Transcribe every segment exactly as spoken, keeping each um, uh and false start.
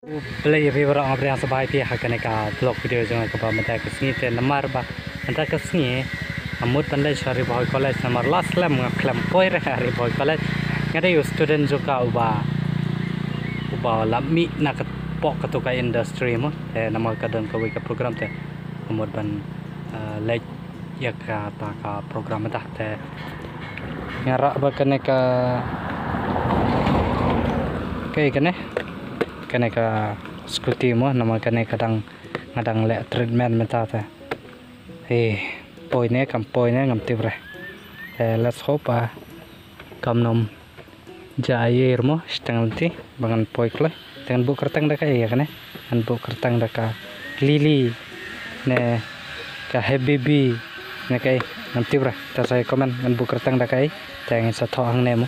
Balei phi baroh, nga pdiang sngewbha ïa phi ha kane ka vlog video jong nga kaba mynta ka sngi. Te namar ba mynta ka sngi nga mut ban leit sha Ri Bhoi College namar la slem nga khlem poi re ha Ri Bhoi College. Nga dei u student jong ka uba uba la mih na ka pok katu ka industry mo. Te namar ka don kawei ka program te nga mut ban ah, leit ïa kata ka program mynta te nga rah ba kane ka, kaei kane, kane ka scooty mo, namar kane ka dang, nga dang leh treatment mynta te. Eh, poi ne kam poi ne ngam tip re. Te let's hope ah kam nym jia ïa mo shiteng lynti ba ngan poi kloi. Te ngan buh kyrteng da kaei ïa kane? Ngan buh kyrteng da ka Lily ne ka Habibi ne kaei, ngam tip re. Te sa comment ngan buh kyrteng da kaei. Te ngin sa thoh hangne mo,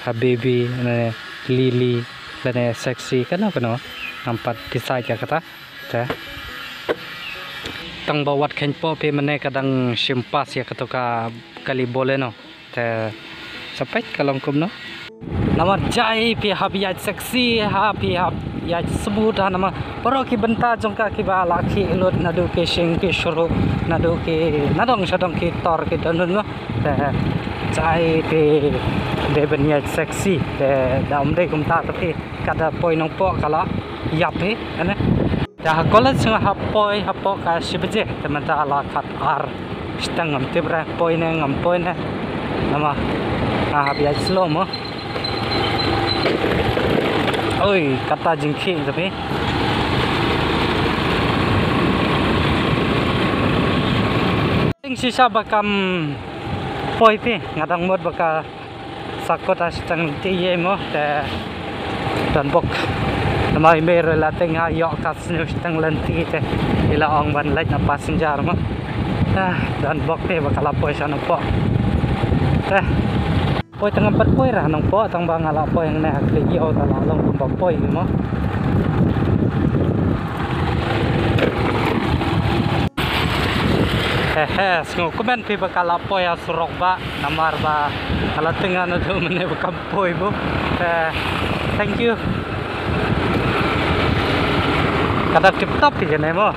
Habibi ne Lily lane Sexy, kano kano. Ngam pat decide ïa kata. Te tang ba wat kheiñ poh phi mynne ka dang shim pass ïa kato ka kali Baleno. Te sa peit ka long kumno. Namar jai phi hap ïaid sexy, ha phi hap ïaid smooth ha, namar baroh ki bynta jong ka kiba la khih lut naduh ki shing ki shuru, naduh ki nadong shadong ki tor ki don mo. Te jai phi dei ban ïaid sexy, te da ym dei kumta te phi, ka da poi Nongpoh ka la ïap hi ane. Te ha college nga hap poi hapoh ka shi baje, te mynta la khat ar shiteng, ngam tip re poi ne ngam poi ne. Namar nga hap ïaid slow mo. Oi, kata jingkhih te phi. Ting shisha ba kam poi phi, nga dang mut ba ka sa kut ha shiteng lynti ïa mo, te don bok. Namar i mei ruh la teng ha ïoh ka sniew shiteng lynti te i la ong ban leit na passenger mo. Ah, don bok te ba ka la poi sha Nongpoh. Te poi tang pat poi ra Nongpoh, tang ba nga la poi hangne ha Khlieh Ïew ta la long kumba poi mo. He he, sngew kumne phi ba ka la poi ha surok ba, namar ba ka la tynga naduh mynne ba kam poi mo. Eh, thank you. Ka da tip top hi kane mo.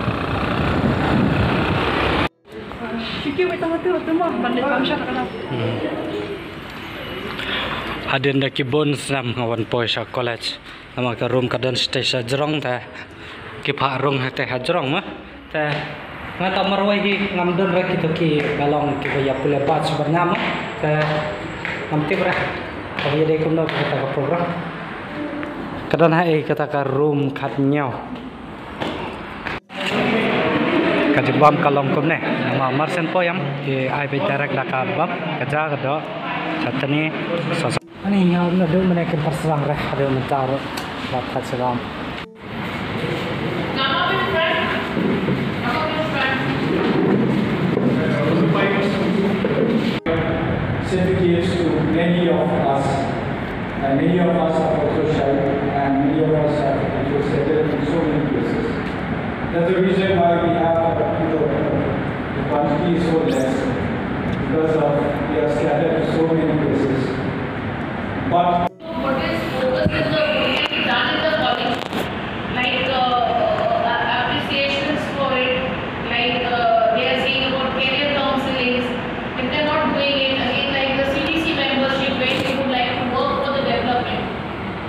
Hadien da ki bun snem nga wan poi sha college. Namar ka room ka don shatei sha jrong te ki phah rung hatei ha jrong mo. Te nga ta marwei hi ngam don re kito kiba long kiba ïa pule batch ba ngam mo. Te ngam tip re kaba ïadei kumno kata ka program. Ka don ha ei kata ka room khathynñiew. Ka jingbam ka long kumne. Namar mar shen poi ïam ki ai beit direct da ka bam, ka ja ka doh, Saturday, sa sa. Ani nga naduh mynne kim pat sdang re, haduh mynta ruh la phat sdang. Certificates to many of us, and many of us are also shy, and many of us have also settled in so many places. That's the reason why we have, you know, the quantity is so less, because of we are scattered in so many places. But What is focused in the, can be done in the college, like, uh, uh, appreciations for it, like, uh, they are saying about career counselings. If they're not doing it, again, like the C D C membership, where they would like to work for the development.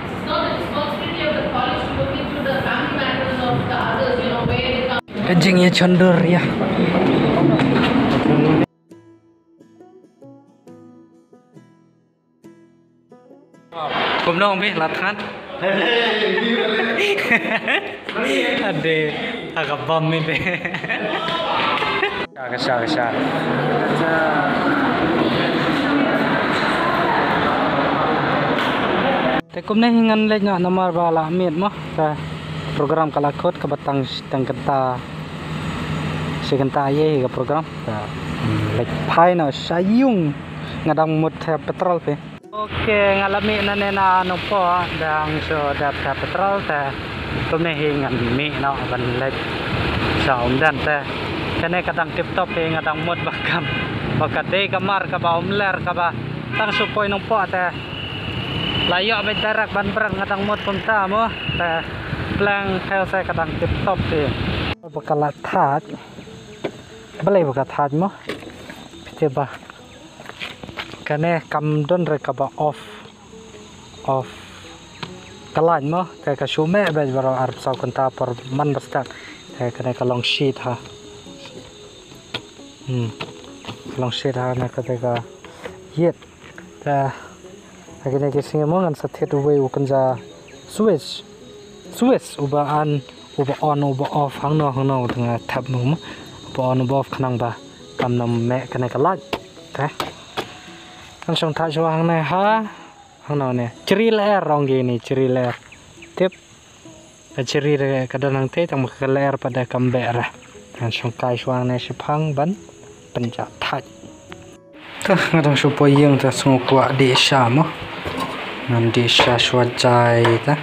It's not the responsibility of the college to look into the family matters of the others, you know, where they come. Ka jingïachondur ïa. Kumno ong phi, la thngan? Ade, ha ka bam ide. Ka sha, ka sha. Te kumne hi ngan leit noh namar ba la miet mo. Ka program ka la khut kaba tang, tang kynta. Shi kynta ïa ka program. Ka leit phai noh sha ïung. Nga dang mut thep petrol phi. Ok, nga la mih nangne na Nongpoh, dang shu dep thep petrol te. Kumne hi ngan mih noh ban leit sha Umden te. Kane ka dang tip top hi, nga dang mut ba kam, ba ka dei ka mar kaba ym ler kaba tang shu poi Nongpoh te. La ïoh beit direct ban bret, nga dang mut kumta mo te. Lang pher sa ka dang tip top te. Ba ka la thait. Balei ba ka thait mo? Phi tip ba kane kam don re kaba off. Off. Ka light mo, te ka shu meh beit baroh arphew saw kynta por man ba start. Te kane ka long sheet ha. Hmm. Ka long sheet ha ne ka te ka ïit. Te ha kine ki sngi mo ngan sa thied uwei u kynja switch. Switch uba on, uba on, uba off hangno hangno te nga thep mo mo. Uba on uba off khnang ba kam nym meh kane ka light. Te ngan shong thait shuwa hangne ha. Hangno ne. Chri lyer ong ki ne, chri lyer. Tip. Ka chri re ka don hangtei tang ba ka lyer pat de kam beh re. Ngan shong kai shuwa hangne shiphang ban pynjah thait. Te nga dang shu poi ïing te sngew kwah dih sha mo. Ngan dih sha shuwa jai te.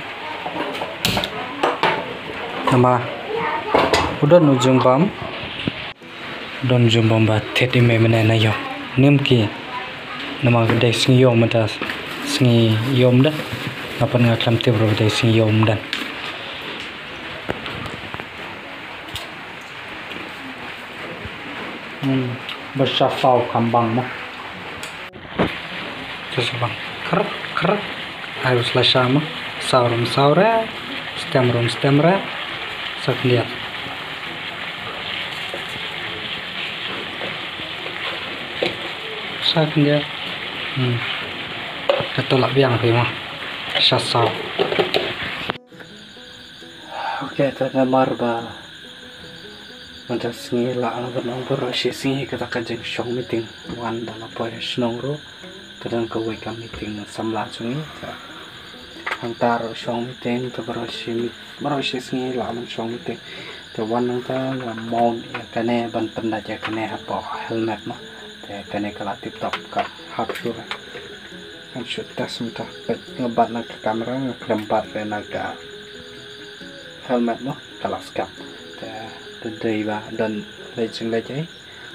Namar u don u jingbam. Don jingbam ba thied i mei mynne na ïew. Nim ki. Namar ka dei sngi ïew mynta sngi ïew mynta. Nga pat nga khlem tip ruh ba dei sngi ïew mynta. Hmm, ba sha saw kam bang mo. Te sa bang. Krr, krr. Ai, u sla sha mo. Saw rum saw re. Stem rum stem re. Sa khyndiat. Sa khyndiat. Hmm. Ka to lah biang phi mo. Sha saw. Ok, te namar ba mynta sngi la nga ban ong baroh shi sngi kata ka jingshong meeting wan da la poi shnong ruh. Te don kawei ka meeting samla jong ngi te hangta ruh shong meeting te baroh shi meet-, baroh shi sngi la ban shong meeting. Te wan nangta nga mount ïa kane ban pyndait ïa kane hapoh helmet mo. Te kane ka la tip top ka hap shuh. Ngan shu test mynta. Peit nga bat na ka kamera, nga khlem bat re na ka helmet mo, ka la skam. Te, te dei ba don lei jingleit ei.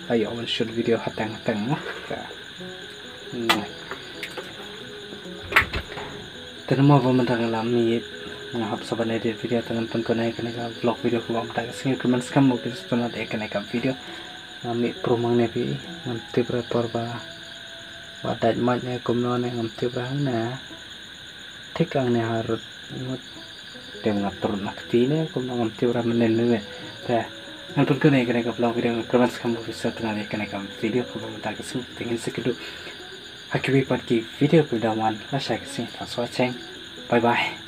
Ayo, ban shoot video hateng hateng mo. Te, hmm. Te namar ba mynta nga la miet, nga hap sa ban edit video, te ngan pynkut ïa kane ka vlog video kaba mynta ka sngi. Kyrmen skhem ba phi sngewtynnat ïa kane ka video. Nga mih prum hangne phi, ngam tip re por ba Ba dait mait ne kumno ne ngam tip re hangne. Thik hangne ha rud ngut. Te nga trud na kti ne kumno ngam tip re mynnin mynnin. Te ngan pynkut ïa kane ka vlog video, nga kyrmen skhem ba phi sngewtynnat ïa kane ka video kaba mynta ka sngi. Te ngin sa ïakynduh ha kiwei pat ki video kiba dang wan. Lashai ka sngi. Thanks for watching. Bye bye.